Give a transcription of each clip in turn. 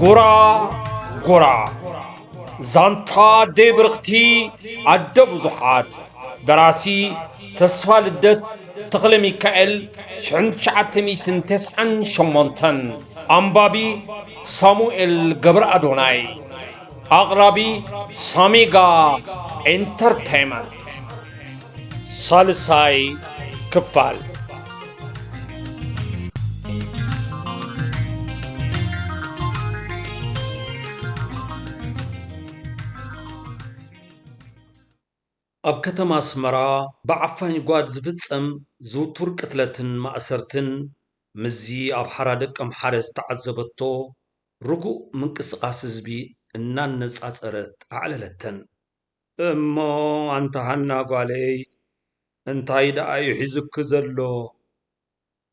ጎራ ጎራ፣ ዛንታ ኣደይ ብርኽቲ ኣደ ብዙሓት። ደራሲ ተስፋ ልደት ተኽለ ሚካኤል፣ ሽሕን ትሽዓተ ሚእትን ተስዓን ሸሞንተን። ኣንባቢ ሳሙኤል ገብረ ኣዶናይ። ኣቕራቢ ሳሚጋ ኤንተርቴይመንት። ሳልሳይ ክፋል። ኣብ ከተማ ኣስመራ ብዓፋኝ ጓድ ዝፍጸም ዝውቱር ቅትለትን ማእሰርትን፣ ምስዚ ኣብ ሓራ ደቀምሓረ ዝተዓዘበቶ ርጉእ ምንቅስቓስ ህዝቢ እናነጻጸረት ኣዕለለተን። "እሞ ኣንታ ሃና ጓለይ፣ እንታይ ደኣ እዩ ሒዙኪ ዘሎ?"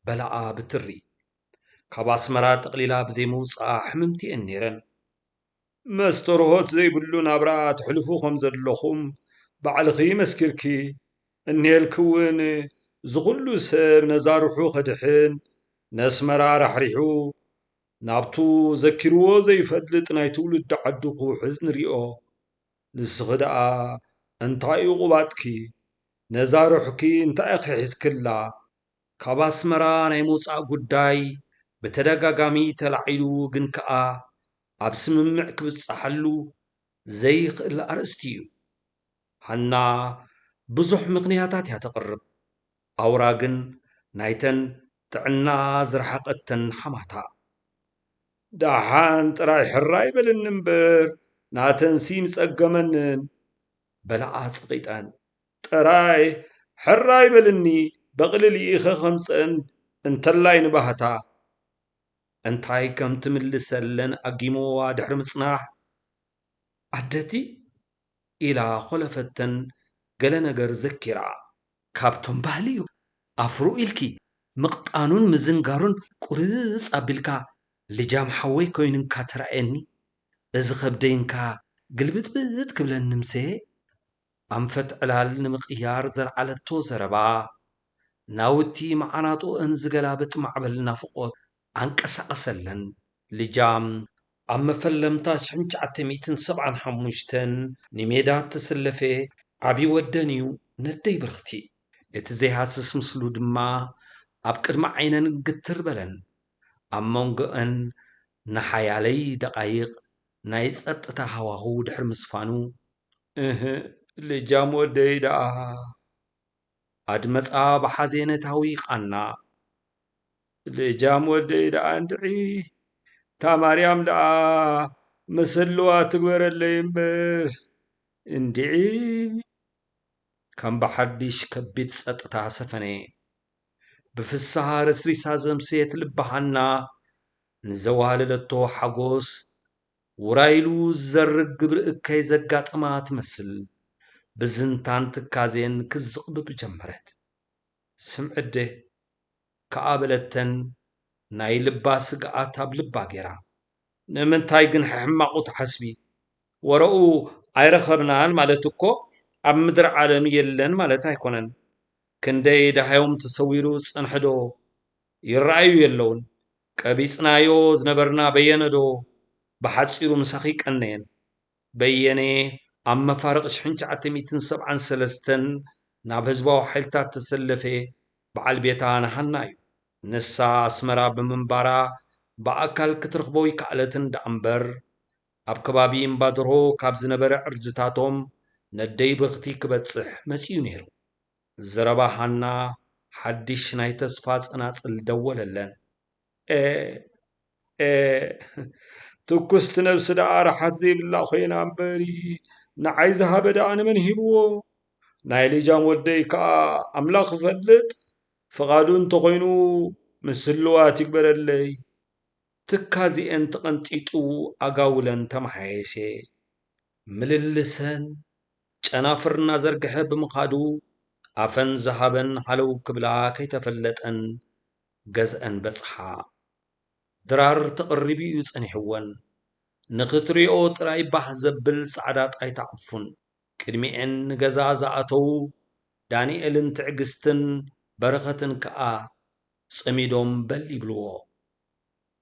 በላኣ ብትሪ። ካብ ኣስመራ ጠቕሊላ ብዘይምውጽኣ ሕምምቲ እየን ነይረን። "መስተርሆት ዘይብሉ ናብራ ተሕልፉ ከም ዘለኹም ባዕልኺ መስኪርኪ። እኒኤልኪ እውን፣ እዚ ኩሉ ሰብ ነዛ ርሑ ከድሕን፣ ነስመራ ራሕሪሑ፣ ናብቱ ዘኪርዎ ዘይፈልጥ ናይ ትውልዲ ዓዱ ክውሕዝ ንሪኦ። ንስኺ ደኣ እንታይ እዩ ቁባጥኪ? ነዛ ሩሕኪ እንታይ ኢኺ ሒዝክላ?" ካብ ኣስመራ ናይ ምውጻእ ጉዳይ ብተደጋጋሚ ተላዒሉ፣ ግን ከኣ ኣብ ስምምዕ ክብጽሓሉ ዘይኽእል ኣርእስቲ እዩ። ሃና ብዙሕ ምኽንያታት እያ ተቕርብ። ኣውራ ግን ናይተን ጥዕና ዝረሓቐተን ሓማታ። "ደሓን ጥራይ ሕራይ በልኒ እምበር፣ ናተንሲ ምጸገመንን" በላኣ ጸቒጠን። "ጥራይ ሕራይ በልኒ፣ በቕሊ ልኢኸ ከምጽአን እንተላይ ንባህታ" እንታይ ከም ትምልሰለን ኣጊምዋ ድሕሪ ምጽናሕ፣ "ኣደቲ?" ኢላ ኾለፈተን፣ ገለ ነገር ዘኪራ። "ካብቶም ባህሊ እዩ። ኣፍርኡ ኢልኪ ምቕጣኑን ምዝንጋሩን ቁርጽ ኣቢልካ ልጃም ሓወይ ኮይኑንካ ተራእየኒ። እዚ ከብደይንካ ግልብጥብጥ ክብለኒ ምሰየ?" ኣንፈት ዕላል ንምቕያር ዘልዓለቶ ዘረባ፣ ናውቲ መዓናጥኦን ዝገላብጥ ማዕበል ናፍቖት ኣንቀሳቐሰለን። ልጃም ኣብ መፈለምታ ሽሕን ትሽዓተ ሚእትን ሰብዓን ሓሙሽተን ንሜዳ እተሰለፈ ዓቢ ወደን እዩ፣ ነደይ ብርኽቲ። እቲ ዘይሃስስ ምስሉ ድማ ኣብ ቅድሚ ዓይነን ግትር በለን። ኣብ መንጎአን ንሓያለይ ደቓይቕ ናይ ጸጥታ ሃዋህው ድሕሪ ምስፋኑ፣ "እህ፣ ልጃም ወደይ ደኣ?" ኣድመጻ ብሓዜነታዊ ቃና። "ልጃም ወደይ ደኣ እንድዒ፣ እታ ማርያም ደኣ ምስልዋ ትግበረለይ እምበር፣ እንድዒ!" ከም ብሓድሽ ከቢድ ጸጥታ ሰፈነ። ብፍስሃ ረስሪሳ ዘምሰየት ልቢ ሃና ንዘዋህለለቶ ሓጎስ ውራይ ኢሉ ዝዘርግ ግብሪ እከይ ዘጋጠማ ትመስል፣ ብዝንታን ትካዜን ክዝቕብብ ጀመረት። "ስምዕዴ" ከኣ በለተን፣ ናይ ልባ ስግኣት ኣብ ልባ ገይራ። "ንምንታይ ግን ሕሕማቑ ትሓስቢ? ወረኡ ኣይረኸብናን ማለት እኮ ኣብ ምድሪ ዓለም የለን ማለት ኣይኮነን። ክንደይ ደሃዮም ተሰዊሩ ዝጸንሐዶ ይረኣዩ የለውን። ቀቢጽናዮ ዝነበርና በየነዶ ብሓጺሩ ምሳኺ ቀነየን?" በየነ ኣብ መፋርቕ ሽሕን ትሽዓተ ሚእትን ሰብዓን ሰለስተን ናብ ህዝባዊ ሓይልታት ተሰለፈ በዓል ቤታ ንሃና እዩ። ንሳ ኣስመራ ብምንባራ ብኣካል ክትረኽቦ ይከኣለትን ደኣ እምበር፣ ኣብ ከባቢ እምባደርሆ ካብ ዝነበረ ዕርድታቶም ነደይ ብርኽቲ ክበጽሕ መጺኡ ነይሩ። ዘረባ ሃና ሓድሽ ናይ ተስፋ ጸናጽል ደወለለን። "ኤ፣ ኤ፣ ትኩስቲ ነብሲ ደኣ ራሓት ዘይብላ ኮይና እምበሪ፣ ንዓይ ዝሃበ ደኣ ንመን ሂብዎ? ናይ ልጃም ወደይ ከኣ ኣምላኽ ይፈልጥ፣ ፍቓዱ እንተኾይኑ ምስልዋት ይግበረለይ።" ትካዚኤን ተቐንጢጡ ኣጋውለን ተመሓየሸ። ምልልሰን ጨናፍር እናዘርግሐ ብምኻዱ፣ ኣፈን ዝሃበን ሃለው ክብላ ከይተፈለጠን ገዝአን በጽሓ። ድራር ተቐሪቡ እዩ ጸኒሕወን። ንኽትሪኦ ጥራይ ባህ ዘብል ጻዕዳ ጣይታ ዕፉን። ቅድሚኤን ንገዛ ዝኣተዉ ዳንኤልን ትዕግስትን በረኸትን ከኣ ጸሚዶም በል ይብልዎ።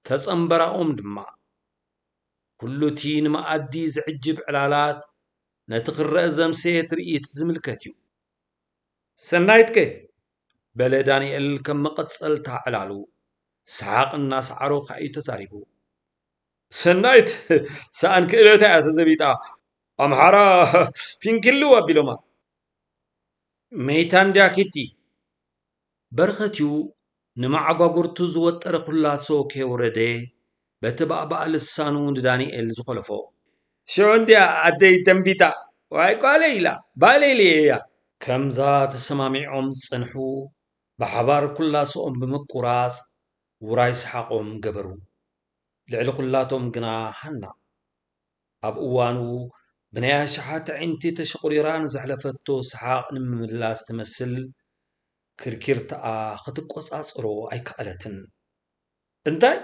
ተጸንበራኦም ድማ። ኩሉ እቲ ንመኣዲ ዝዕጅብ ዕላላት ነቲ ክረአ ዘምሰየ ትርኢት ዝምልከት እዩ። ሰናይትከ? በለ ዳንኤል ከም መቐጸልታ ዕላሉ። ሰሓቕ እናሰዓሮ ከኣ እዩ ተዛሪቡ። ሰናይት ሰኣን ክእለታ እያ ተዘቢጣ። ኣምሓራ ፊንኪሉ ኣቢሎማ። መይታ እንድያ ኪቲ። በረኸት እዩ ንመዓጓጉርቱ ዝወጠረ ኩላሶ ከየውረደ በቲ ባእባእ ልሳኑ ንዳንኤል ዝኾለፎ። ሽዑ እንድያ ኣደይ ደንቢጣ፣ ዋይ ጓለይ ኢላ፣ ባሌልየ እያ። ከምዛ ተሰማሚዖም ዝጸንሑ ብሓባር ኩላሶኦም ብምቁራጽ ውራይ ሰሓቖም ገበሩ። ልዕሊ ኩላቶም ግና ሃና። ኣብ እዋኑ ብናይ ኣሽሓት ኣዒንቲ ተሸቑሪራ ንዘሕለፈቶ ሰሓቕ ንምምላስ ትመስል፣ ክርኪርታኣ ክትቆጻጸሮ ኣይከኣለትን። እንታይ?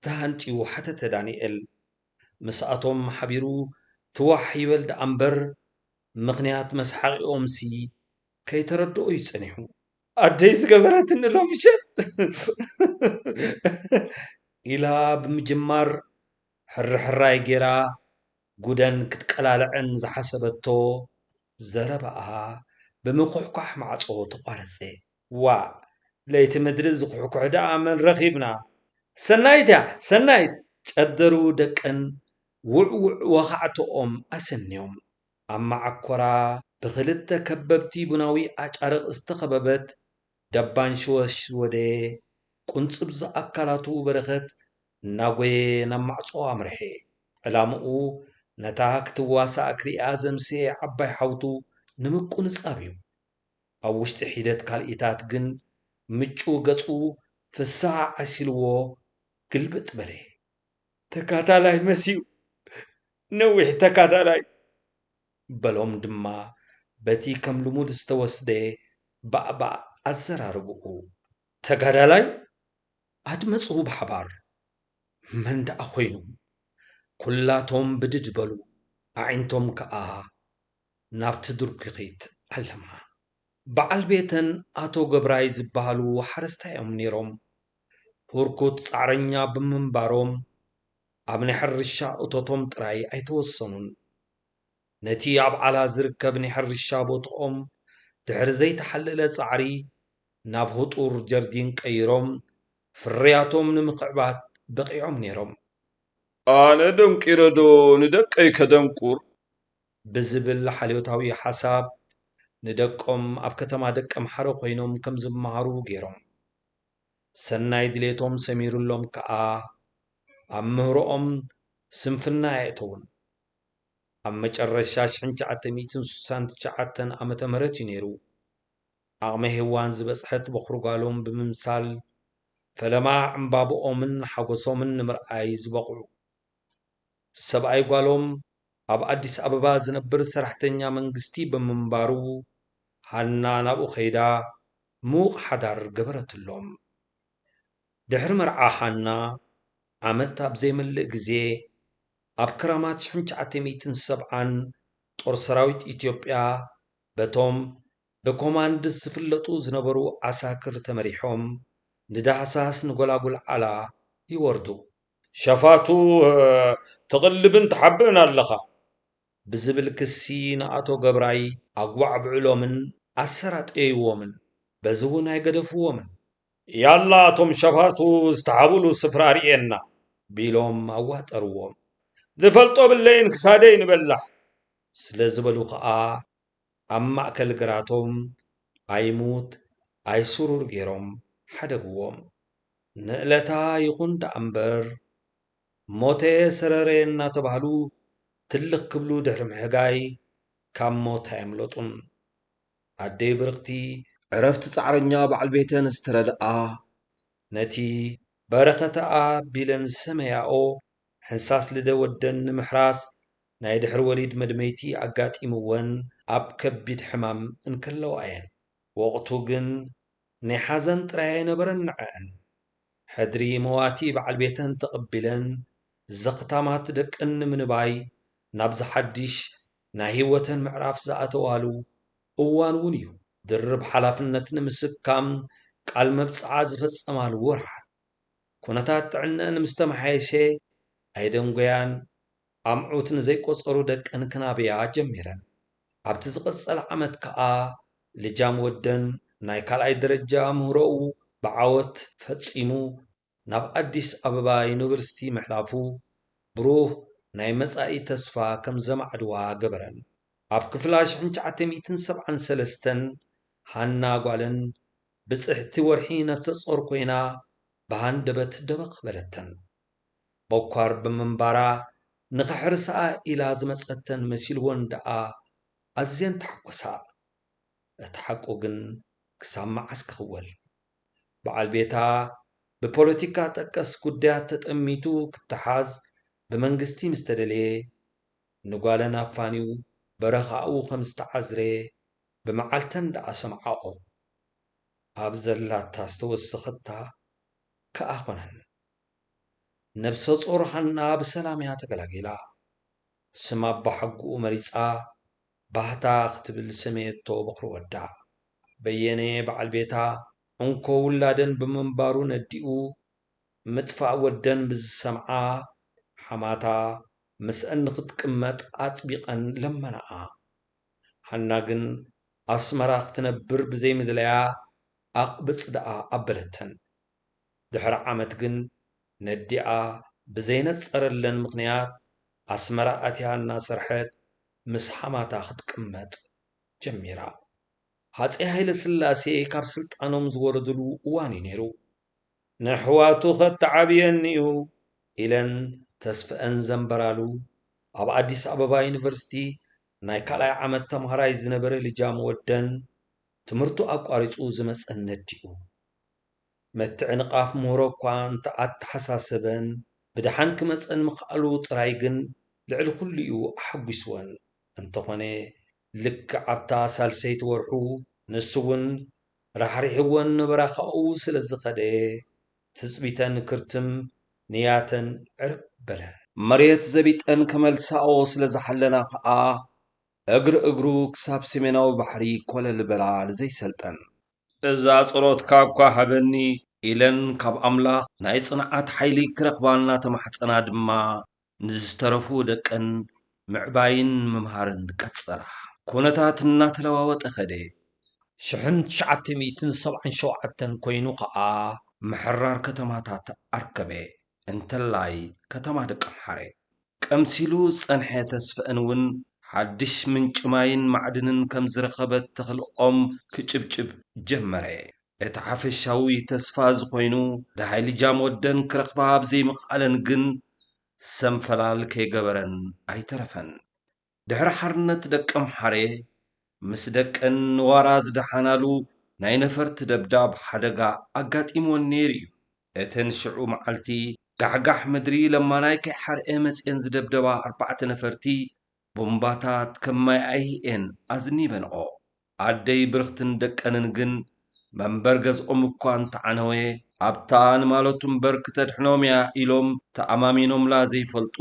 ተሃንጥዩ ሓተተ ዳንኤል። ምስኣቶም ሓቢሩ ትዋሕ ይበል ደኣ እምበር፣ ምኽንያት መስሓቒኦምሲ ከይተረድኦ እዩ ጸኒሑ። ኣደይ ዝገበረትኒ ሎሚ ምሸት ኢላ ብምጅማር ሕርሕራይ ጌራ ጉደን ክትቀላልዐን ዝሓሰበቶ ዘረባኣ ብምኹሕኳሕ ማዕጾ ተቋረጸ። ዋእ፣ ለይቲ ምድሪ ዝኹሕኩሕ ደኣ መን ረኺብና? ሰናይት እያ፣ ሰናይት! ጨደሩ ደቀን ውዕውዕ ወኻዕትኦም ኣሰንዮም። ኣብ መዓኮራ ብኽልተ ከበብቲ ቡናዊ ኣጫርቕ ዝተኸበበት ደባን ሽወሽወደ ቁንጽብዚ ኣካላቱ በረኸት እናጎየ ናብ ማዕጾ ኣምርሐ። ዕላምኡ ነታ ክትዋሳእ ክሪኣ ዘምሰየ ዓባይ ሓውቱ ንምቁንጻብ እዩ። ኣብ ውሽጢ ሒደት ካልኢታት ግን ምጩ ገጹ ፍስሃ ዓሲልዎ ግልብጥ በለ። ተካታላይ መስዩ፣ ነዊሕ ተካታላይ። በሎም ድማ በቲ ከም ልሙድ ዝተወስደ ባእባእ ኣዘራርብኡ። ተጋዳላይ? ኣድመጹ ብሓባር። መን ደኣ ኮይኑ? ኩላቶም ብድድ በሉ፣ ኣዒንቶም ከኣ ናብቲ ድርኩኺት ኣለማ። በዓል ቤተን ኣቶ ገብራይ ዝበሃሉ ሓረስታይ እዮም ነይሮም። ህርኩት ጻዕረኛ ብምንባሮም ኣብ ናይ ሕርሻ እቶቶም ጥራይ ኣይተወሰኑን። ነቲ ኣብ ዓላ ዝርከብ ናይ ሕርሻ ቦትኦም ድሕሪ ዘይተሓለለ ጻዕሪ ናብ ህጡር ጀርዲን ቀይሮም ፍርያቶም ንምኽዕባት በቒዖም ነይሮም። ኣነ ደንቂረ ዶ ንደቀይ ከደንቁር? ብዝብል ሓልዮታዊ ሓሳብ ንደቆም ኣብ ከተማ ደቀምሓረ ኮይኖም ከም ዝመሃሩ ገይሮም። ሰናይ ድሌቶም ሰሚሩሎም ከኣ ኣብ ምህሮኦም ስንፍና ኣየእተዉን። ኣብ መጨረሻ ሽሕን ትሽዓተ ሚእትን ስሳን ትሽዓተን ዓመተ ምህረት እዩ ነይሩ። ዓቕመ ሄዋን ዝበጽሐት በኹሪ ጓሎም ብምምሳል ፈለማ ዕምባብኦምን ሓጎሶምን ንምርኣይ ዝበቕዑ። ሰብኣይ ጓሎም ኣብ ኣዲስ ኣበባ ዝነብር ሰራሕተኛ መንግስቲ ብምንባሩ፣ ሃና ናብኡ ከይዳ ምዉቕ ሓዳር ገበረትሎም። ድሕሪ መርዓ ሃና ዓመት ኣብ ዘይመልእ ግዜ፣ ኣብ ክራማት ሽሕን ትሽዓተ ሚእትን ሰብዓን ጦር ሰራዊት ኢትዮጵያ በቶም ብኮማንድስ ዝፍለጡ ዝነበሩ ዓሳክር ተመሪሖም ንዳህሳስ ንጎላጉል ዓላ ይወርዱ። ሸፋቱ ትቕልብን ትሓብእን ኣለኻ ብዝብል ክሲ ንኣቶ ገብራይ ኣጓዕብዕሎምን ኣሰራጠይዎምን፣ በዚ እውን ኣይገደፍዎምን። ያላ እቶም ሸፋቱ ዝተሓብእሉ ስፍራ ርእየና ቢሎም ኣዋጠርዎም። ዝፈልጦ ብለይን ክሳደይ ንበላሕ ስለ ዝበሉ ኸኣ ኣብ ማእከል ግራቶም ኣይሙት ኣይስሩር ገይሮም ሓደግዎም። ንእለታ ይኹን ደኣ እምበር ሞተ ሰረረ እናተባህሉ ትልኽ ክብሉ ድሕሪ ምሕጋይ ካብ ሞት ኣየምለጡን። ኣደይ ብርኽቲ ዕረፍቲ ጻዕረኛ በዓል ቤተን ዝተረድኣ ነቲ በረኸተኣ ቢለን ዝሰመያኦ ሕንሳስ ልደ ወደን ንምሕራስ ናይ ድሕሪ ወሊድ መድመይቲ ኣጋጢምወን ኣብ ከቢድ ሕማም እንከለዋ እየን። ወቕቱ ግን ናይ ሓዘን ጥራይ ኣይነበረን ንዐኣን። ሕድሪ መዋቲ በዓል ቤተን ተቐቢለን ዘኽታማት ደቀን ንምንባይ ናብዚ ሓድሽ ናይ ህይወተን ምዕራፍ ዝኣተዋሉ እዋን እውን እዩ። ድርብ ሓላፍነት ንምስካም ቃል መብጽዓ ዝፈጸማሉ ወርሓት። ኩነታት ጥዕነአን ምስ ተመሓየሸ ኣይደንጎያን ኣምዑት ንዘይቆጸሩ ደቀን ክናብያ ጀሚረን። ኣብቲ ዝቐጸለ ዓመት ከኣ ልጃም ወደን ናይ ካልኣይ ደረጃ ምህሮኡ ብዓወት ፈጺሙ ናብ ኣዲስ ኣበባ ዩኒቨርሲቲ ምሕላፉ ብሩህ ናይ መጻኢ ተስፋ ከም ዘማዕድዋ ገበረን። ኣብ ክፍላ ሽሕን ትሽዓተ ሚእትን ሰብዓን ሰለስተን ሃና ጓለን ብጽሕቲ ወርሒ ነፍሰ ጾር ኮይና ብሃንደበት ደበኽ በለተን። በኳር ብምንባራ ንኽሕርስኣ ኢላ ዝመጸተን መሲልወን ደኣ ኣዝየን ተሓጎሳ። እቲ ሓቁ ግን ክሳብ መዓስ ክኽወል? በዓል ቤታ ብፖለቲካ ጠቀስ ጉዳያት ተጠሚቱ ክተሓዝ ብመንግስቲ ምስ ተደልየ፣ ንጓለን ኣፋንዩ በረኻኡ ከም ዝተዓዝረ ብመዓልተን ደኣ ሰምዓኦ። ኣብ ዘላታ ዝተወሰኸታ ከኣ ኾነን። ነብሰ ጾር ሃና ብሰላም እያ ተገላጊላ። ስም ኣባሓጉኡ መሪጻ ባህታ ክትብል ሰመየቶ በኹሪ ወዳ። በየነ በዓል ቤታ እንኮ ውላደን ብምንባሩ ነዲኡ ምጥፋእ ወደን ብዝሰምዓ ሓማታ ምስአን ንኽትቅመጥ ኣጥቢቐን ለመናኣ። ሃና ግን ኣስመራ ክትነብር ብዘይምድላያ ኣቕብጽ ደኣ ኣበለተን። ድሕሪ ዓመት ግን ነዲኣ ብዘይነጸረለን ምኽንያት ኣስመራ ኣትያ እናሰርሐት ምስ ሓማታ ክትቅመጥ ጀሚራ። ሃጸይ ሃይለ ስላሴ ካብ ስልጣኖም ዝወረድሉ እዋን እዩ ነይሩ። ንኣሕዋቱ ኸተዓብየኒ እዩ ኢለን ተስፈአን ዘንበራሉ ኣብ ኣዲስ ኣበባ ዩኒቨርሲቲ ናይ ካልኣይ ዓመት ተምሃራይ ዝነበረ ልጃም ወደን ትምህርቱ ኣቋሪጹ ዝመጸን ነዲኡ። ምትዕንቓፍ ምህሮ እኳ እንተኣተሓሳሰበን ብደሓን ክመጸን ምኽኣሉ ጥራይ ግን ልዕሊ ኩሉ እዩ ኣሐጒስወን። እንተኾነ ልክዕ ኣብታ ሳልሰይቲ ወርሑ ንሱ እውን ራሕሪሕወን ንበረኻኡ ስለ ዝኸደ ትጽቢተን ክርትም ንያተን ዕርብ በለን። መሬት ዘቢጠን ከመልሳኦ ስለ ዝሓለና ኸኣ እግሪ እግሩ ክሳብ ሰሜናዊ ባሕሪ ኮለል በላ ንዘይሰልጠን። እዛ ጸሎትካ እኳ ሃበኒ ኢለን ካብ ኣምላኽ ናይ ጽንዓት ሓይሊ ክረኽባ እናተማሕጸና ድማ ንዝተረፉ ደቀን ምዕባይን ምምሃርን ቀጸላ። ኩነታት እናተለዋወጠ ኸደ። ሽሕን ትሽዓተ ሚእትን ሰብዓን ሸውዓተን ኮይኑ ኸኣ ምሕራር ከተማታት ኣርከበ። እንተላይ ከተማ ደቀምሓረ። ቀምሲሉ ዝጸንሐ ተስፈአን እውን ሓድሽ ምንጪ ማይን ማዕድንን ከም ዝረኸበት ተኽሊ ኦም ክጭብጭብ ጀመረ። እቲ ሓፈሻዊ ተስፋ እዚ ኮይኑ፣ ደሃይ ልጃም ወደን ክረኽባ ኣብ ዘይምኽኣለን ግን ሰንፈላል ከይገበረን ኣይተረፈን። ድሕሪ ሓርነት ደቀምሓረ፣ ምስ ደቀን ንዋራ ዝደሓናሉ ናይ ነፈርቲ ደብዳብ ሓደጋ ኣጋጢምወን ነይሩ እዩ። እተን ሽዑ መዓልቲ ጋሕጋሕ ምድሪ ለማናይ ከይሓርአ መጺአን ዝደብደባ ኣርባዕተ ነፈርቲ ቦምባታት ከም ማይ ኣይሂኤን ኣዝኒበንኦ። ኣደይ ብርኽትን ደቀንን ግን መንበር ገዝኦም እኳ እንተዓነወ፣ ኣብታ ንማለቱ እምበር ክተድሕኖም እያ ኢሎም ተኣማሚኖምላ ዘይፈልጡ፣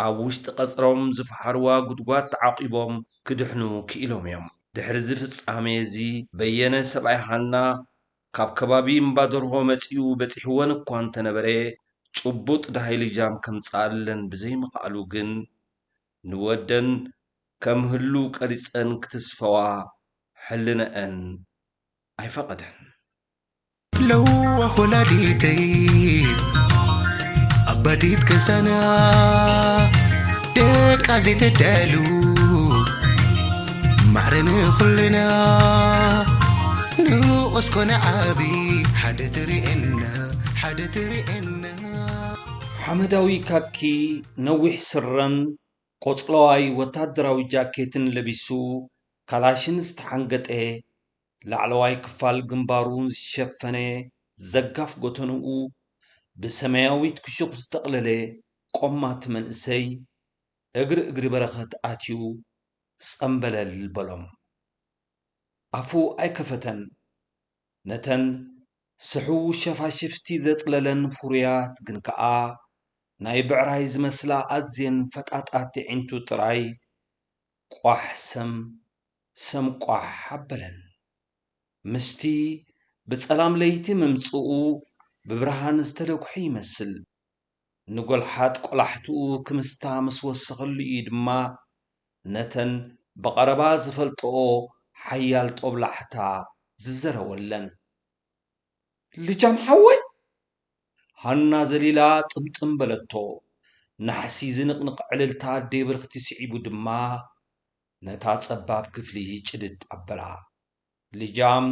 ኣብ ውሽጢ ቀጽሮም ዝፈሓርዋ ጉድጓድ ተዓቂቦም ክድሕኑ ክኢሎም እዮም። ድሕሪ እዚ ፍጻሜ እዚ በየነ ሰብኣይ ሃና ካብ ከባቢ እምባደርሆ መጺኡ በጺሕወን እኳ እንተነበረ፣ ጭቡጥ ደሃይ ልጃም ከምጽኣለን ብዘይምኽኣሉ ግን ንወደን ከም ህሉው ቀሪጸን ክትስፈዋ ሕልነአን ኣይፈቐደን። ለዋህ ወላዲተይ ኣባዲት ገዛና ደቃ ዘይተዳሉ ማዕረ ንኹልና ንኡስ ኮነ ዓቢ ሓደ ትርእየና ሓደ ትርእየና። ሓመዳዊ ካኪ፣ ነዊሕ ስረን ቆጽለዋይ ወታደራዊ ጃኬትን ለቢሱ፣ ካላሽን ዝተሓንገጠ፣ ላዕለዋይ ክፋል ግንባሩ ዝሸፈነ ዘጋፍ ጎተንኡ ብሰማያዊት ክሹኽ ዝጠቕለለ ቆማት መንእሰይ፣ እግሪ እግሪ በረኸት ኣትዩ ጸምበለል በሎም። ኣፉ ኣይከፈተን። ነተን ስሕው ሸፋሽፍቲ ዘጽለለን ፍሩያት ግን ከኣ ናይ ብዕራይ ዝመስላ ኣዝየን ፈጣጣት የዒንቱ ጥራይ ቋሕ ሰም ሰም ቋሕ ኣበለን። ምስቲ ብጸላም ለይቲ ምምጽኡ ብብርሃን ዝተለኩሐ ይመስል። ንጎልሓት ቆላሕትኡ ክምስታ ምስ ወሰኸሉ እዩ ድማ ነተን ብቐረባ ዝፈልጥኦ ሓያል ጦብላሕታ ዝዘረወለን። ልጃም ሓወይ! ሃና ዘሊላ ጥምጥም በለቶ። ናሕሲ ዝንቕንቕ ዕልልታ ኣደይ ብርኽቲ ስዒቡ ድማ ነታ ጸባብ ክፍሊ ጭድድ ኣበላ። ልጃም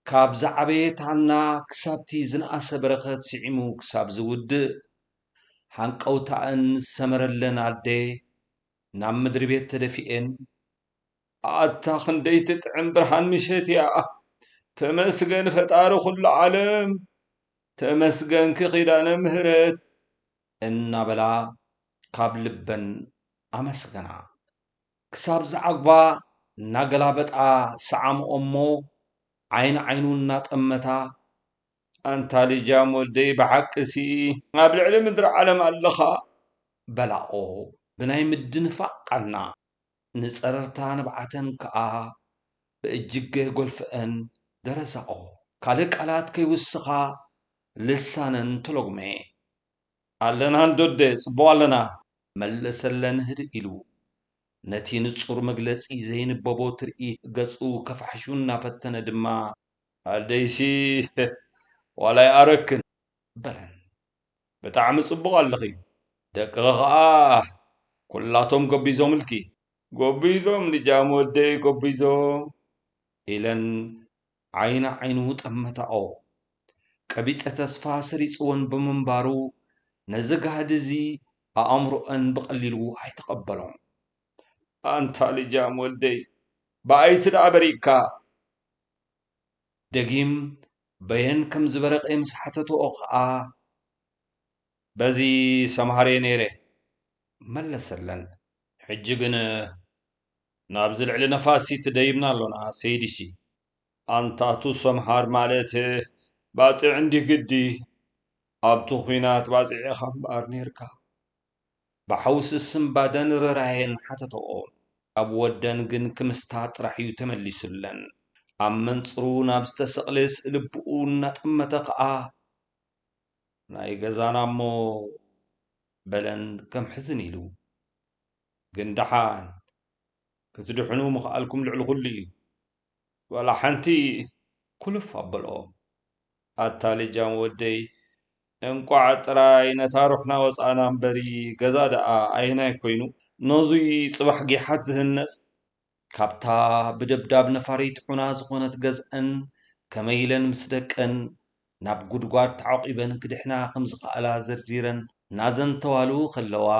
ካብ ዝዓበየት ሃና ክሳብቲ ዝነኣሰ በረኸት ስዒሙ ክሳብ ዝውድእ፣ ሃንቀውታኣን ዝሰመረለን ኣደ ናብ ምድሪ ቤት ተደፊኤን፣ ኣታ ክንደይ ትጥዕም ብርሃን ምሸት እያ! ተመስገን ፈጣሪ ኩሉ ዓለም! ተመስገንኪ ኪዳነ ምህረት! እናበላ ካብ ልበን ኣመስገና። ክሳብ ዝዓግባ እናገላበጣ ሰዓምኦ እሞ ዓይኒ ዓይኑ እናጠመታ፣ ኣንታ ልጃም ወደይ ብሓቅሲ ኣብ ልዕሊ ምድሪ ዓለም ኣለኻ በላኦ ብናይ ምድንፋቕ ቃና። ንጸረርታ ንብዓተን ከኣ ብእጅገ ጎልፈአን ደረዛኦ። ካልእ ቃላት ከይውስኻ ልሳነን ተሎጉመ። ኣለና እንዶዴ፣ ጽቡቕ ኣለና፣ መለሰለን ህድእ ኢሉ። ነቲ ንጹር መግለጺ ዘይንበቦ ትርኢት ገጹ ከፋሕሹ እናፈተነ ድማ፣ ኣደይሲ ዋላ ይኣረክን በለን። ብጣዕሚ ጽቡቕ ኣለኺ፣ ደቅኺ ኸኣ ኩላቶም ጎቢዞምልኪ። ጎቢዞም ልጃም ወደይ ጎቢዞም ኢለን ዓይኒ ዓይኑ ጠመታኦ። ቀቢጸ ተስፋ ሰሪጽወን ብምንባሩ፣ ነዚ ጋህዲ እዚ ኣእምሮአን ብቐሊሉ ኣይተቐበሎን። ኣንታ ልጃም ወደይ፣ ብኣይቲ ደኣ በሪቕካ። ደጊም በየን ከም ዝበረቐ ምስ ሓተትኦ ኸኣ፣ በዚ ሰምሃር እየ ነይረ መለሰለን። ሕጂ ግን ናብዚ ልዕሊ ነፋሲት ደይብና ኣሎና ሰይድሲ። ኣንታቱ ሰምሃር ማለት ባጽዕ እንዲህ ግዲ ኣብቲ ኹናት ባጽዕ ኢኻ እምበኣር ነይርካ። ብሓውሲ ስምባደን ርህራሄን ሓተተኦ። ኣብ ወደን ግን ክምስታ ጥራሕ እዩ ተመሊሱለን። ኣብ መንጽሩ ናብ ዝተሰቕለ ስእሊ ኣቦኡ እናጠመተ ኸኣ፣ ናይ ገዛና እሞ በለን ከም ሕዝን ኢሉ። ግን ደሓን ክትድሕኑ ምኽኣልኩም ልዕሊ ኩሉ እዩ። ዋላ ሓንቲ ኩልፍ ኣበልኦ። ኣታ ልጃም ወደይ፣ እንቋዕ ጥራይ ነታ ሩሕና ወጻእና እምበሪ፣ ገዛ ደኣ ኣየናይ ኮይኑ? ነዙይ ጽባሕ ጊሓት ዝህነጽ? ካብታ ብደብዳብ ነፋሪት ዑና ዝኾነት ገዝአን ከመይ ኢለን ምስ ደቀን ናብ ጉድጓድ ተዓቂበን ክድሕና ከም ዝኸኣላ ዘርዚረን እናዘንተዋሉ ከለዋ፣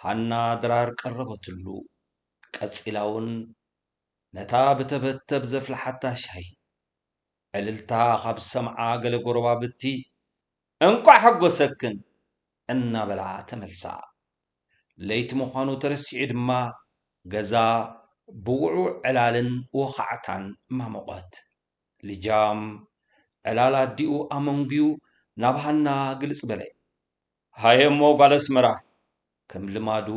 ሃና ድራር ቀረበትሉ። ቀጺላ እውን ነታ ብተበተብ ዘፍልሓታ ሻሂ ዕልልታ ካብ ዝሰምዓ ገለ ጎረባብቲ፣ "እንቋዕ ሓጎሰክን!" እናበላ ተመልሳ። ለይቲ ምዃኑ ተረሲዑ ድማ፣ ገዛ ብውዕዉዕ ዕላልን ወኻዕታን ማሞቐት። ልጃም ዕላል ኣዲኡ ኣመንጉዩ ናብ ሃና ግልጽ በለ። ሃየ እሞ ጓል ኣስመራ፣ ከም ልማዱ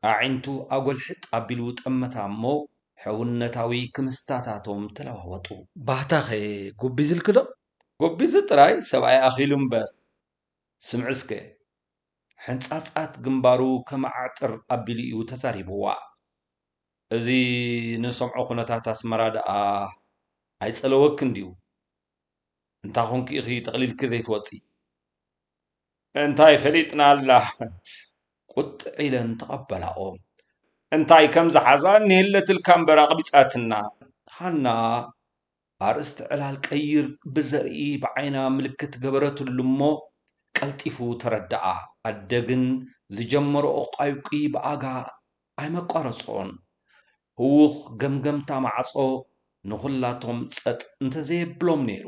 ኣዒንቱ ኣጎልሕጥ ኣቢሉ ጠመታ እሞ ሕውነታዊ ክምስታታቶም ተለዋወጡ። ባህታኸ ጎቢዝልኪ ዶ? ጎቢዙ ጥራይ ሰብኣይ ኣኺሉ እምበር። ስምዒ እስከ፣ ሕንጻጻት ግንባሩ ከመዓጥር ኣቢሉ እዩ ተዛሪብዋ። እዚ ንሰምዖ ኩነታት ኣስመራ ደኣ ኣይጸለወክን ድዩ? እንታ ኾንኪ ኢኺ ጠቕሊልኪ ዘይትወጺ? እንታይ ፈሊጥናላ? ቁጥዕ ኢለን ተቐበላኦ። እንታይ ከም ዝሓዛ እኒህለትልካ እምበር ኣቕቢጻትና። ሃና ኣርእስቲ ዕላል ቀይር ብዘርኢ ብዓይና ምልክት ገበረትሉ እሞ ቀልጢፉ ተረድኣ። ኣደ ግን ዝጀመረኦ ቋይቂ ብኣጋ ኣይመቋረጾን። ህዉኽ ገምገምታ ማዕጾ ንኹላቶም ጸጥ እንተዘየብሎም ነይሩ።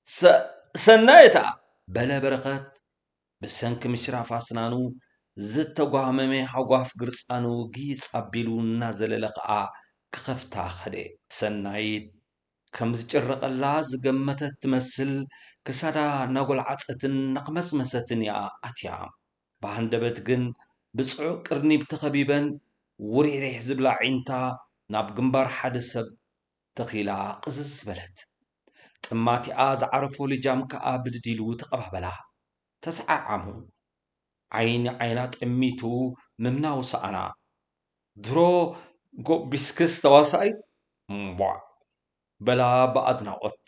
ሰ-፣ ሰናይት! በለ በረኸት ብሰንኪ ምሽራፍ ኣስናኑ ዝተጓህመመ ሃጓፍ ግርጻኑ ጊጽ ኣቢሉ እናዘለለ ኸኣ ክኸፍታ ኸደ። ሰናይት ከም ዝጭረቐላ ዝገመተት ትመስል ክሳዳ እናጎልዓጸትን እናቕመስመሰትን እያ ኣትያ። ብሃንደበት ግን ብጽዑቕ ቅርኒብ ተኸቢበን ውሪሕሪሕ ዝብላ ኣዒንታ ናብ ግንባር ሓደ ሰብ ተኺላ ቅዝዝ በለት። እማቲኣ ዝዓረፎ ልጃም ከኣ ብድድ ኢሉ ተቐባበላ። ተሰዓዓሙ። ዓይኒ ዓይና ጠሚቱ ምምናው ሰኣና። ድሮ ጎቢስክስ ተዋሳኢት? እምቧዕ! በላ ብኣድናቖት።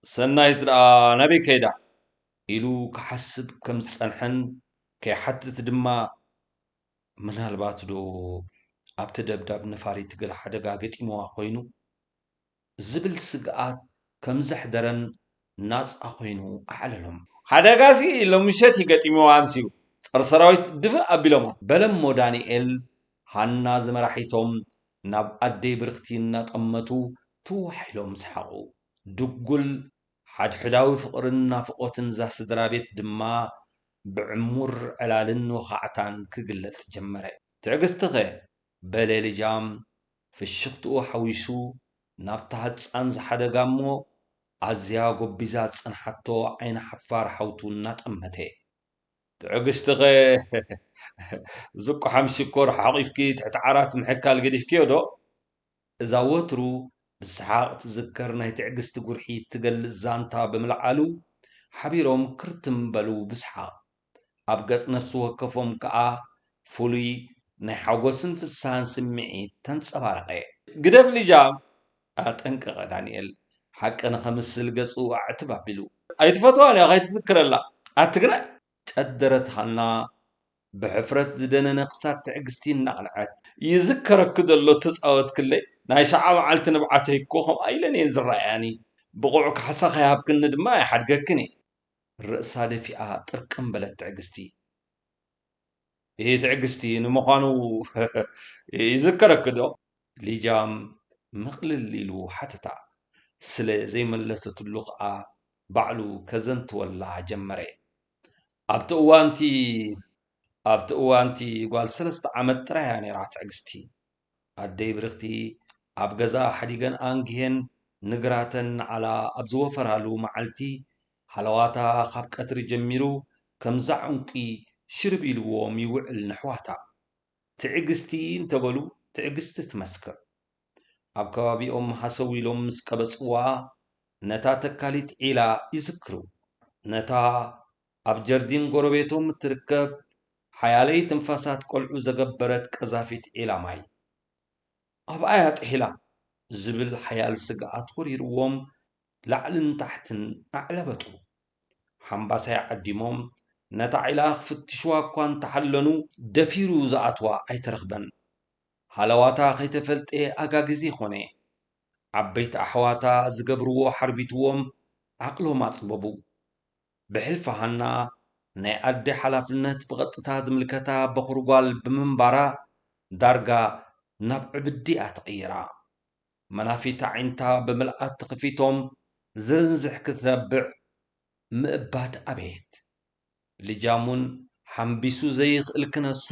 ሰናይት ደኣ ናበይ ከይዳ? ኢሉ ክሓስብ ከም ዝጸንሐን ከይሓትት ድማ፣ ምናልባት ዶ ኣብቲ ደብዳብ ነፋሪት ገለ ሓደጋ ገጢምዋ ኮይኑ? ዝብል ስግኣት ከም ዘሕደረን ናጻ ኮይኑ ኣዕለሎም። ሓደጋሲ ሎምሸት እዩ ገጢምዋ ኣምስዩ፣ ጸር ሰራዊት ድፍእ ኣቢሎማ። በለሞ ዳንኤል፣ ሃና ዝመራሒቶም ናብ ኣደይ ብርኽቲ እናጠመቱ ትዋሕ ኢሎም ሰሓቑ። ድጉል ሓድሕዳዊ ፍቕርን ናፍቖትን እዛ ስድራ ቤት ድማ ብዕሙር ዕላልን ወኻዕታን ክግለጽ ጀመረ። ትዕግስቲኸ? በለ ልጃም ፍሽኽትኡ ሓዊሱ ናብታ ህጻን ዝሓደጋ እሞ ኣዝያ ጎቢዛ ዝጸንሓቶ ዓይኒ ሓፋር ሓውቱ እናጠመተ። ትዕግስቲኸ? ዝቋሓም ሽኮር ሓቒፍኪ ትሕቲ ዓራት ምሕካል ገዲፍክዮ ዶ? እዛ ወትሩ ብሰሓቕ ትዝከር ናይ ትዕግስቲ ጉርሒ እትገልጽ ዛንታ ብምልዓሉ፣ ሓቢሮም ክርትም በሉ ብሰሓቕ። ኣብ ገጽ ነፍሲ ወከፎም ከኣ ፍሉይ ናይ ሓጎስን ፍስሃን ስምዒት ተንጸባረቐ። ግደፍ ልጃም! ኣጠንቀቐ ዳንኤል፣ ሓቂ ንኸምስል ገጹ ኣዕትብ ኣቢሉ። ኣይትፈትዋን እያ፣ ከይትዝክረላ። ኣትግናይ! ጨደረት ሃና ብሕፍረት ዝደነነ ክሳድ ትዕግስቲ እናቕልዐት። ይዝከረኪ ዘሎ እተጻወትክለይ ናይ ሸዓ መዓልቲ ንብዓተይ እኮ ከምኣ ኢለን እየን ዝረኣያኒ። ብቑዕ ካሕሳ ከይሃብክኒ ድማ ኣይሓድገክን እየ። ርእሳ ደፊኣ ጥርቅም በለት ትዕግስቲ። ይሄ ትዕግስቲ ንምዃኑ ይዝከረኪ ዶ? ሊጃም ምቕልል ኢሉ ሓተታ። ስለ ዘይመለሰትሉ ኸኣ ባዕሉ ከዘንትወላ ጀመረ። ኣብቲ እዋንቲ ኣብቲ እዋንቲ ጓል ሰለስተ ዓመት ጥራይ እያ ነይራ ትዕግስቲ። ኣደይ ብርኽቲ ኣብ ገዛ ሓዲገን ኣንጊሄን ንግራተን ንዓላ ኣብ ዝወፈራሉ መዓልቲ፣ ሃለዋታ ካብ ቀትሪ ጀሚሩ ከምዛ ዕንቁ ሽርብ ኢልዎም ይውዕል ነሕዋታ። ትዕግስቲ እንተበሉ ትዕግስቲ ትመስክር። ኣብ ከባቢኦም ሃሰው ኢሎም ምስ ቀበጽዋ፣ ነታ ተካሊት ዒላ ይዝክሩ። ነታ ኣብ ጀርዲን ጎረቤቶም እትርከብ ሓያለይ ትንፋሳት ቆልዑ ዘገበረት ቀዛፊት ዒላ ማይ። ኣብኣ እያ ጥሒላ ዝብል ሓያል ስግኣት ወሪርዎም ላዕልን ታሕትን ኣዕለበጡ። ሓምባሳይ ዓዲሞም ነታ ዒላ ክፍትሽዋ እኳ እንተሓለኑ፣ ደፊሩ ዝኣትዋ ኣይተረኽበን። ሃለዋታ ከይተፈልጠ ኣጋግዜ ኾነ። ዓበይቲ ኣሕዋታ ዝገብርዎ ሓርቢትዎም ዓቕሎም ኣጽበቡ። ብሕልፊ ሃና ናይ ኣደ ሓላፍነት ብቐጥታ ዝምልከታ በኹሪ ጓል ብምንባራ ዳርጋ ናብ ዕብዲ እያ ተቐይራ። መናፊት ኣዒንታ ብምልኣት ተኸፊቶም ዝርንዝሕ ክትነብዕ ምእባድ ኣቤት! ልጃም እውን ሓምቢሱ ዘይኽእል ክነሱ፣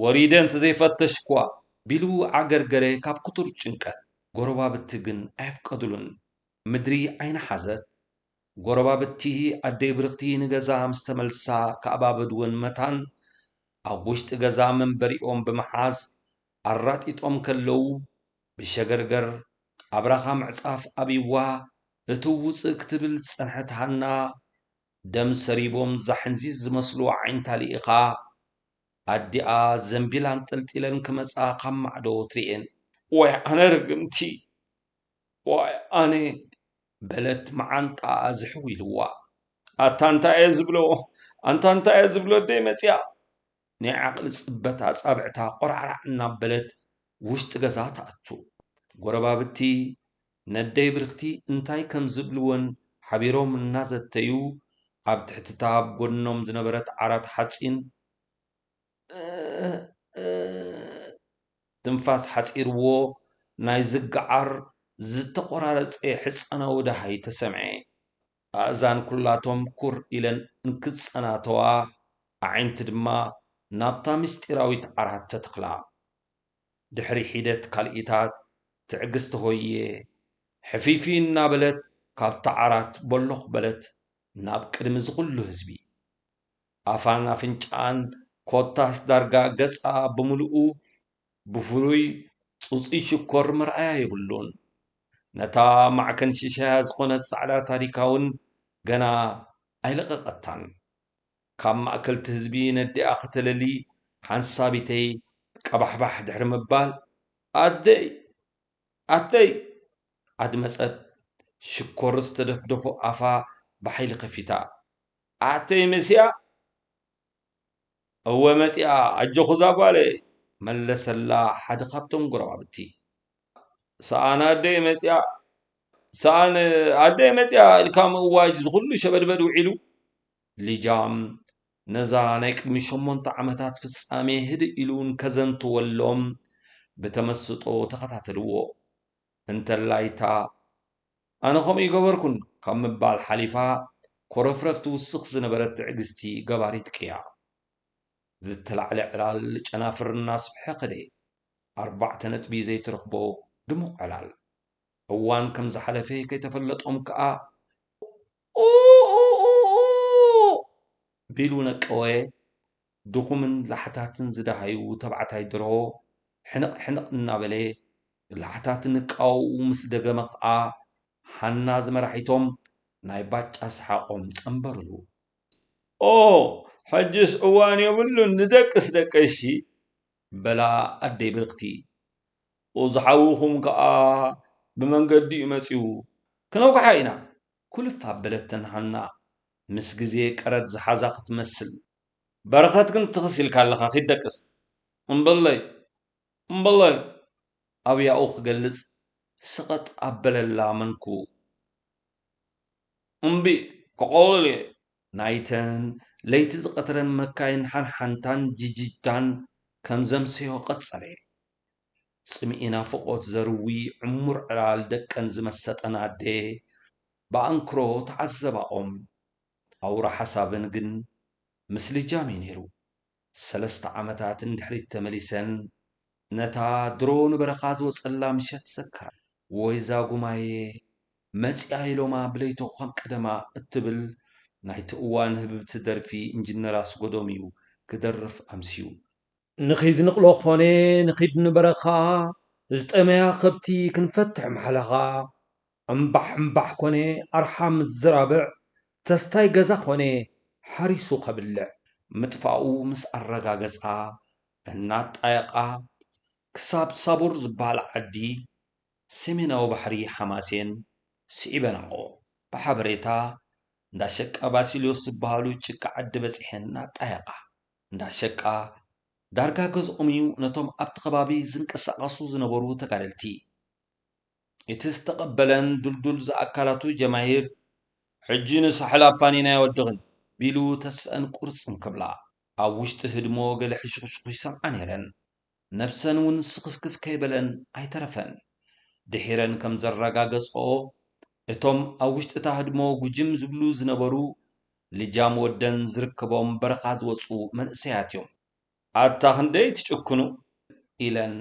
ወሪደ እንተዘይፈተሽክዋ ቢሉ ዓገርገረ ካብ ክቱር ጭንቀት። ጎረባብቲ ግን ኣየፍቀዱሉን። ምድሪ ዓይኒ ሓዘት። ጎረባብቲ ኣደይ ብርኽቲ ንገዛ ምስ ተመልሳ ከኣባበድወን መታን ኣብ ውሽጢ ገዛ መንበሪኦም ብምሓዝ ኣራጢጦም ከለዉ ብሸገርገር ኣብራኻ ምዕጻፍ ኣብይዋ እትው ውጽእ ክትብል ዝጸንሐት ሃና ደም ሰሪቦም ዛሕንዚዝ ዝመስሉ ኣዒንታ ልኢኻ ኣዲኣ ዘንቢል ኣንጠልጢለን ክመጻ ካብ ማዕዶ ትርእየን። ዋይ ኣነ ርግምቲ! ዋይ ኣነ! በለት መዓንጣኣ ዝሕው ኢልዋ። ኣታ እንታይ እየ ዝብሎ? ኣንታ እንታይ እየ ዝብሎ ኣደይ መጺኣ? ናይ ዓቕሊ ጽበት ኣጻብዕታ ቆራዕራዕ እናበለት ውሽጢ ገዛ ትኣቱ። ጎረባብቲ ነደይ ብርኽቲ እንታይ ከም ዝብልወን ሓቢሮም እናዘተዩ ኣብ ትሕቲ እታ ኣብ ጎድኖም ዝነበረት ዓራት ሓጺን ትንፋስ ሓጺርዎ ናይ ዝገዓር ዝተቖራረጸ ሕጻናዊ ደሃይ ተሰምዐ። ኣእዛን ኩላቶም ኩር ኢለን እንክጸናተዋ፣ ኣዒንቲ ድማ ናብታ ምስጢራዊት ዓራት ተተኽላ። ድሕሪ ሒደት ካልኢታት፣ ትዕግስቲ ሆየ፣ ሕፊፊ እናበለት ካብታ ዓራት ቦሎኽ በለት ናብ ቅድሚ ዝኹሉ ህዝቢ። ኣፋን ኣፍንጫኣን ኮታስ ዳርጋ ገጻ ብምልኡ ብፍሉይ ጹጺ ሽኮር መርኣያ የብሉን። ነታ ማዕከን ሽሻያ ዝኾነት ጻዕዳ ታሪካ እውን ገና ኣይለቐቐታን። ካብ ማእከልቲ ህዝቢ ነዲኣ ከተለሊ ሓንሳቢተይ ቀባሕባሕ ድሕሪ ምባል፣ ኣደይ! ኣተይ! ኣድመጸት። ሽኮር ዝተደፍደፎ ኣፋ ብሓይሊ ከፊታ። ኣተይ መሲኣ? እወ መጺኣ፣ ኣጆኹ እዛ ጓለይ፣ መለሰላ ሓደ ካብቶም ጎረባብቲ። ሰኣን ኣደይ መጺኣ፣ ሰኣን ኣደይ መጺኣ ኢልካ ምእዋጅ ዝኹሉ ሸበድበድ ውዒሉ። ሊጃም ነዛ ናይ ቅድሚ ሸሞንተ ዓመታት ፍጻሜ ህድእ ኢሉ እንከዘንትወሎም ብተመስጦ ተኸታተልዎ። እንተላይታ ኣነ ከምኡ ይገበርኩን ካብ ምባል ሓሊፋ ኮረፍረፍ ትውስኽ ዝነበረት ትዕግስቲ ገባሪት ቅያ። ዝተላዕለ ዕላል ጨናፍር እናስፍሐ ከደ። ኣርባዕተ ነጥቢ ዘይትረኽቦ ድሙቕ ዕላል። እዋን ከም ዝሓለፈ ከይተፈለጦም ከኣ ኡኡኡኡ ቢሉ ነቀወ። ድኹምን ላሕታትን ዝደሃዩ ተባዕታይ ደርሆ ሕንቕ ሕንቕ እናበለ ላሕታት ንቃውኡ ምስ ደገመ ከኣ፣ ሃና ዝመራሒቶም ናይ ባጫ ሰሓቖም ጸንበሩሉ። ኦ፣ ሕጅስ እዋን የብሉን፣ ንደቅስ ደቀሺ፣ በላ ኣደይ ብርኽቲ። እዚ ሓውኹም ከኣ ብመንገዲ እዩ መጺኡ፣ ክነውግሓ ኢና፣ ኩልፍ ኣበለተን ሃና፣ ምስ ግዜ ቀረድ ዝሓዛ ክትመስል። በረኸት ግን ትኽስ ኢልካ ኣለኻ፣ ኪድ ደቅስ። እምበለይ፣ እምበለይ፣ ኣብያኡ ክገልጽ ስቐጥ ኣበለላ መንኩ። እምቢ፣ ክቐልል እየ። ናይተን ለይቲ ዝቐተረን መካይን ሓንሓንታን ጅጅታን ከም ዘምሰዮ ቀጸለ። ጽምኢ ናፍቖት ዘርዊ ዕሙር ዕላል ደቀን ዝመሰጠን ኣደ ብኣንክሮ ተዓዘባኦም። ኣውራ ሓሳበን ግን ምስ ልጃም እዩ ነይሩ። ሰለስተ ዓመታት እንድሕሪት ተመሊሰን ነታ ድሮ ንበረኻ ዝወጸላ ምሸት ዘከራ። ወይዛ ጉማየ መጺኣ ኢሎማ ብለይቶ ከም ቀደማ እትብል ናይቲ እዋን ህብብቲ ደርፊ ኢንጅነር ኣስጎዶም እዩ ክደርፍ ኣምስዩ። ንኺድ ንቕሎ ኾነ ንኺድ ንበረኻ፣ ዝጠመያ ከብቲ ክንፈትሕ ማሕለኻ። እምባሕ እምባሕ ኮነ ኣርሓ ምስ ዝራብዕ፣ ተስታይ ገዛ ኾነ ሓሪሱ ከብልዕ። ምጥፋኡ ምስ ኣረጋገጻ እናጣየቓ ክሳብ ሳቡር ዝበሃል ዓዲ ሰሜናዊ ባሕሪ ሓማሴን ስዒበናኦ። ብሓበሬታ እንዳ ሸቃ ባሲልዮስ ዝበሃሉ ጭቃ ዓዲ በጺሐን እናጣየቓ። እንዳ ሸቃ ዳርጋ ገዝኦም እዩ ነቶም ኣብቲ ከባቢ ዝንቀሳቐሱ ዝነበሩ ተጋደልቲ። እቲ ዝተቐበለን ድልዱል ዝኣካላቱ ጀማሂር፣ "ሕጂ ንሳሕል ኣፋኒና ኣይወድቕን" ቢሉ ተስፈአን ቁርጽም ክብላ፣ ኣብ ውሽጢ ህድሞ ገለ ሕሽኹሽኹ ይሰምዓ ነይረን። ነብሰን እውን ስኽፍክፍ ከይበለን ኣይተረፈን። ድሒረን ከም ዘረጋገጽኦ፣ እቶም ኣብ ውሽጢ እታ ህድሞ ጉጅም ዝብሉ ዝነበሩ ልጃም ወደን ዝርከቦም በረኻ ዝወጹ መንእሰያት እዮም። "ኣታ ክንደይ ትጭክኑ!" ኢለን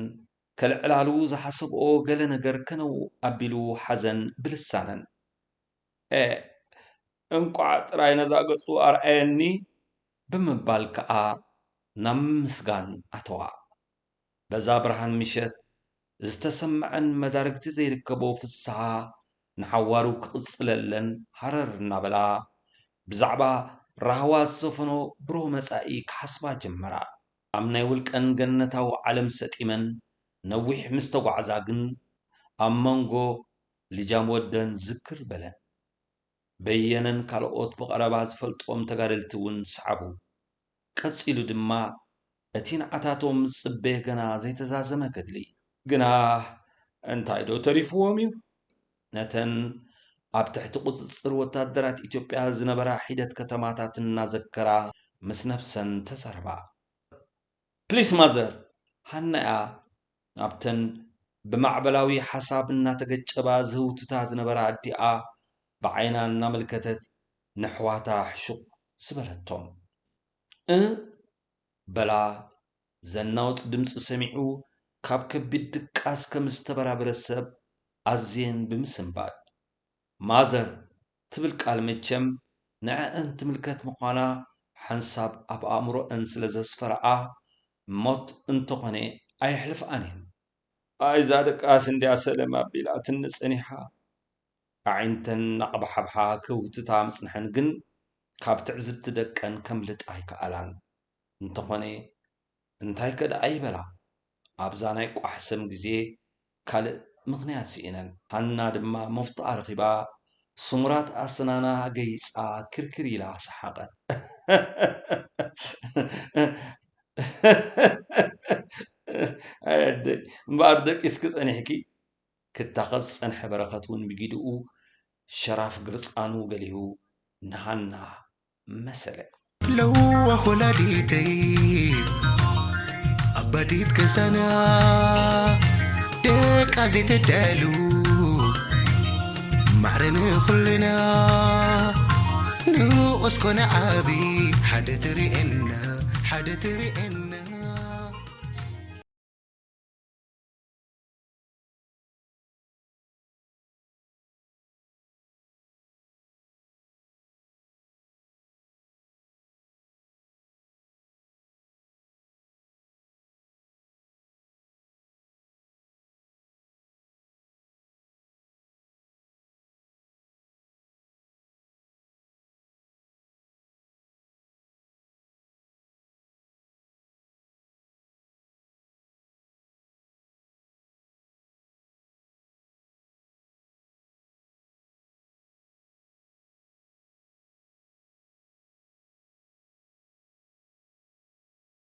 ከልዕላሉ ዝሓሰብኦ ገለ ነገር ከነው ኣቢሉ ሓዘን ብልሳነን። "ኤ፣ እንቋዕ ጥራይ ነዛ ገጹ ኣርኣየኒ!" ብምባል ከኣ ናብ ምስጋን ኣተዋ። በዛ ብርሃን ምሸት ዝተሰምዐን መዳርግቲ ዘይርከቦ ፍስሃ ንሓዋሩ ክቕጽለለን ሃረር እናበላ፣ ብዛዕባ ራህዋ ዝሰፈኖ ብሩህ መጻኢ ክሓስባ ጀመራ። ኣብ ናይ ውልቀን ገነታዊ ዓለም ሰጢመን ነዊሕ ምስ ተጓዕዛ ግን፣ ኣብ መንጎ ልጃም ወደን ዝክር በለን። በየነን ካልኦት ብቐረባ ዝፈልጦም ተጋደልቲ እውን ሰዓቡ። ቀጺሉ ድማ፣ እቲ ንዓታቶም ዝጽበ ገና ዘይተዛዘመ ገድሊ። ግና እንታይ ዶ ተሪፍዎም እዩ? ነተን ኣብ ትሕቲ ቁጽጽር ወታደራት ኢትዮጵያ ዝነበራ ሒደት ከተማታት እናዘከራ ምስ ነብሰን ተዛረባ። "ፕሊስ ማዘር!" ሃናያ ኣብተን ብማዕበላዊ ሓሳብ እናተገጨባ ዝህውትታ ዝነበራ ኣዲኣ ብዓይና እናመልከተት ነሕዋታ ሕሹኽ ዝበለቶም። "እ?" በላ ዘናውጽ ድምጺ ሰሚዑ ካብ ከቢድ ድቃስ ከም ዝተበራበረ ሰብ ኣዝየን ብምስንባድ። "ማዘር" ትብል ቃል መቸም ንዐአን ትምልከት ምዃና ሓንሳብ ኣብ ኣእምሮአን ስለ ዘስፈረኣ፣ ሞት እንተኾነ ኣየሕልፍኣን እየን። ኣይ እዛ ደቃስ እንድያ ሰለም ኣቢላትኒ ጸኒሓ። ኣዒንተን እናቕባሓብሓ ክህውትታ ምጽንሐን ግን ካብ ትዕዝብቲ ደቀን ከምልጣ ኣይከኣላን። እንተኾነ እንታይከ ደኣ ይበላ፣ ኣብዛ ናይ ቋሕሰም ግዜ ካልእ ምኽንያት ስኢነን። ሃና ድማ መፍትኣ ረኺባ ስሙራት ኣስናና ገይጻ ክርክር ኢላ ሰሓቐት። ኣይ ኣደይ፣ እምበኣር ደቂስኪ ጸኒሕኪ። ክታኸስ ዝጸንሐ በረኸት እውን ብጊድኡ ሸራፍ ግርጻኑ ገሊሁ ንሃና መሰለ። ለዋህ ወላዲተይ ኣባዲት ገዛና ደቃ ዘይተዳሉ ማዕረ ንኹልና ንኡስ ኮነ ዓቢ ሓደ ትርእየና ሓደ ትርእየና